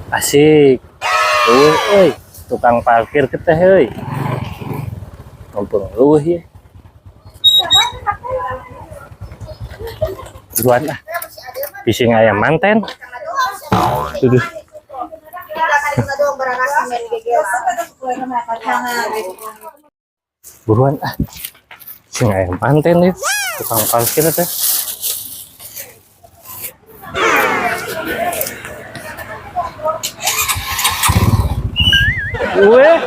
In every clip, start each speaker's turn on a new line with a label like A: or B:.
A: Asik. Eueuh euy, tukang parkir teh euy. Mumpung eueuh ieu. Buruan ah. Bisi aya manten. Aduh. Buruan ah. Bisi aya manten ieu, tukang parkir teh. Weh,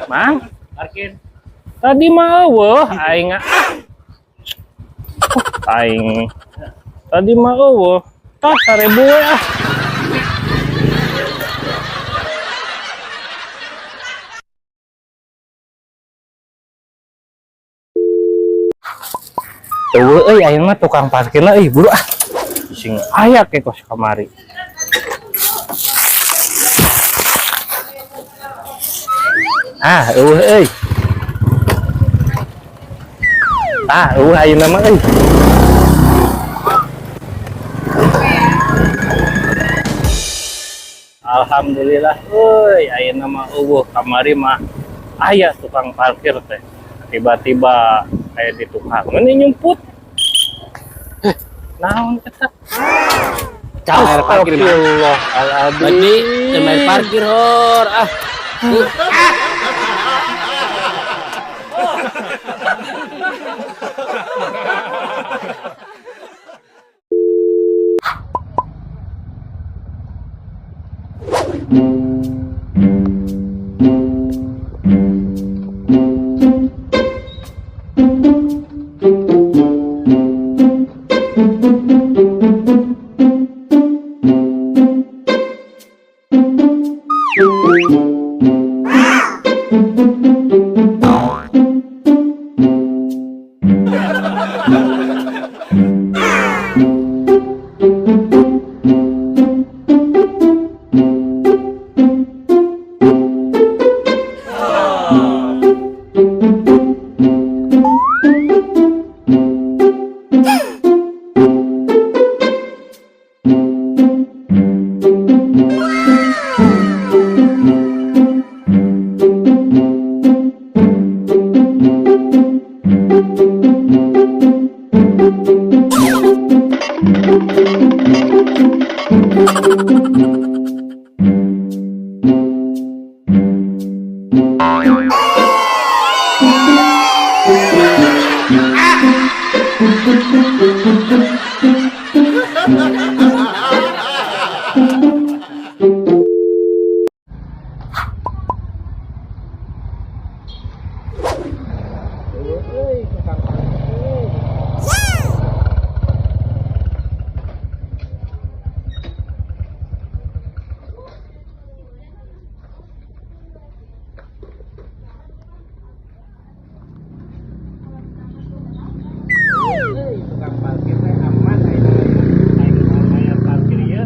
A: Mang,
B: Parkir.
A: tadi mah eueuh aing ah. Aing tadi mah eueuh. Tah 1000 we ah. Eueuh euy aing mah tukang parkirna euy buru ah. Sing aya ke kos kamari. Ah, eueuh euy. Ah, eueuh ayeuna mah euy. Alhamdulillah euy, ayeuna mah eueuh kamari mah aya tukang parkir teh. Tiba-tiba aya di tukang ini nyumput. Naon eta?
B: Bayar parkir mah.
A: Astagfirullahaladzim.
B: Berarti teu bayar parkir hor ah.
A: Tukang parkir teh aman aing moal bayar parkir ieu.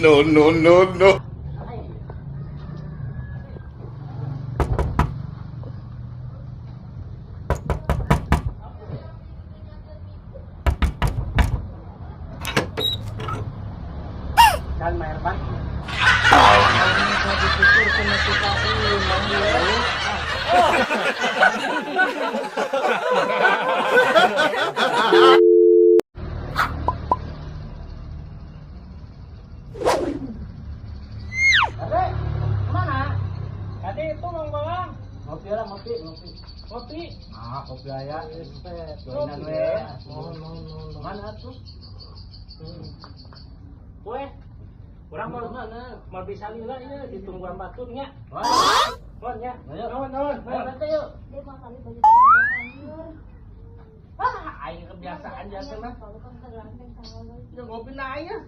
C: No, no, no, no.
B: Kan bayar parkir.
A: Kemana? Tadi itu Mang Bawang.
B: Ngopi lah, ngopi, ngopi.
A: Kopi.
B: Ah, kopi aya.
A: Kopi,
B: Joinan we.
A: ya.
B: Mana tuh?
A: Kue, urang mau mana? Mau bisa lila ya ditungguan batur nya.
B: Wah,
A: Nuhun nya.
B: Ayo.
A: Nuhun, nuhun.
B: ayo nanti yuk.
D: Dia makan baju anjir.
B: Ah, aing kebiasaan jasa mah.
D: Kalau kan terlanteng sama
B: Ya ngopi na aing.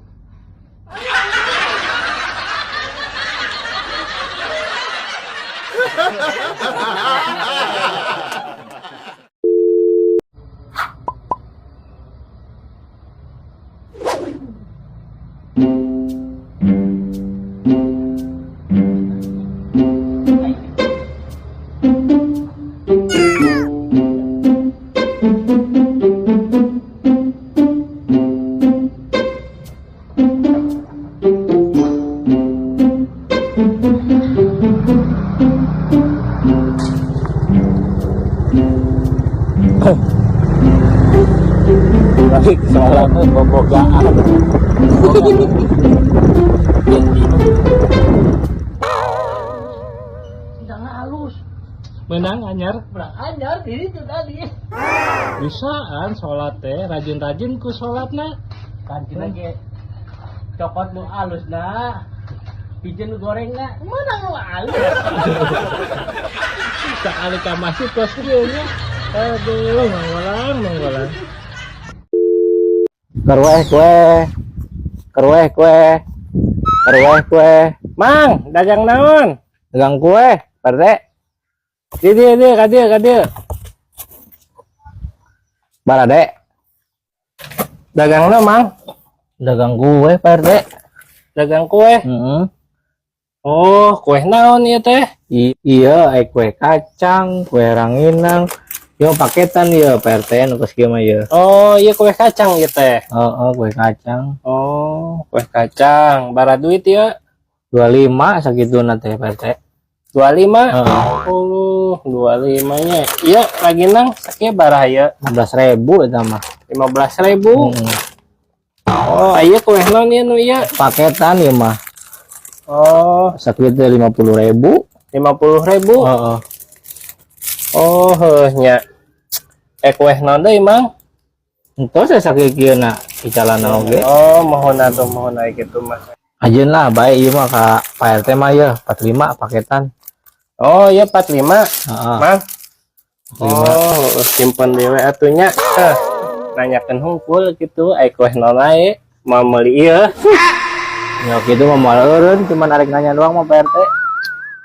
A: Balik sholat bobogaan.
B: Jangan halus.
A: Menang anyar.
B: Menang anyar di itu tadi.
A: Bisaan sholat teh rajin-rajin ku sholatna.
B: Kan kita ge cokot nu halus nah. Pijen nu goreng na. Menang nu halus.
A: Sekali ka masjid kos kieu nya. Aduh, manggolang, manggolang.
B: Kerweh kue. Kerweh kue. Kerweh kue.
A: Mang, dagang naon?
B: Dagang kue, Pak RT.
A: Di dieu dieu ka dieu ka dieu.
B: Barade.
A: Dagangna, Mang.
B: Dagang kue, Pak RT.
A: Dagang kue.
B: Heeh.
A: Oh, kue naon ieu teh?
B: Iya, kue kacang, kue ranginang. Yo paketan yo Pak RT nu geus kieu mah ieu.
A: Oh, iya kue kacang ieu teh.
B: Heeh, kue kacang.
A: Oh, kue kacang. Bara duit ya?
B: 25 sagituna teh Pak RT.
A: 25.
B: Heeh.
A: Oh, 25 nya. Iya, ranginang sakieu baraha ieu?
B: 15.000 eta mah.
A: 15.000.
B: Heeh.
A: Oh, iya kue naon ieu nu ieu?
B: Paketan ieu mah.
A: Oh,
B: Sakitu teh 50.000.
A: 50.000.
B: Heeh.
A: Oh, heuh nya. Kue naon deui, Mang?
B: Entos saya sakieu kieu na icalana oge.
A: Oh, mohon atuh mohon aya kitu mah.
B: Ajeun lah bae ieu mah ka Pak RT mah ieu 45 paketan.
A: Oh, iya 45.
B: Heeh.
A: Mang. Oh, simpen dewe atunya. Eh, nanyakeun hungkul gitu, ai kue naon ae. Mau meuli ieu.
B: Ya kitu mah moal eureun cuman arek nanya doang mah Pak RT.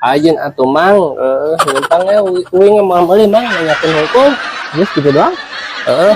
A: Ajeun atuh Mang, heeh, nyimpang ya uing mau meuli Mang nanyakeun hungkul.
B: Geus kitu doang.
A: Heeh.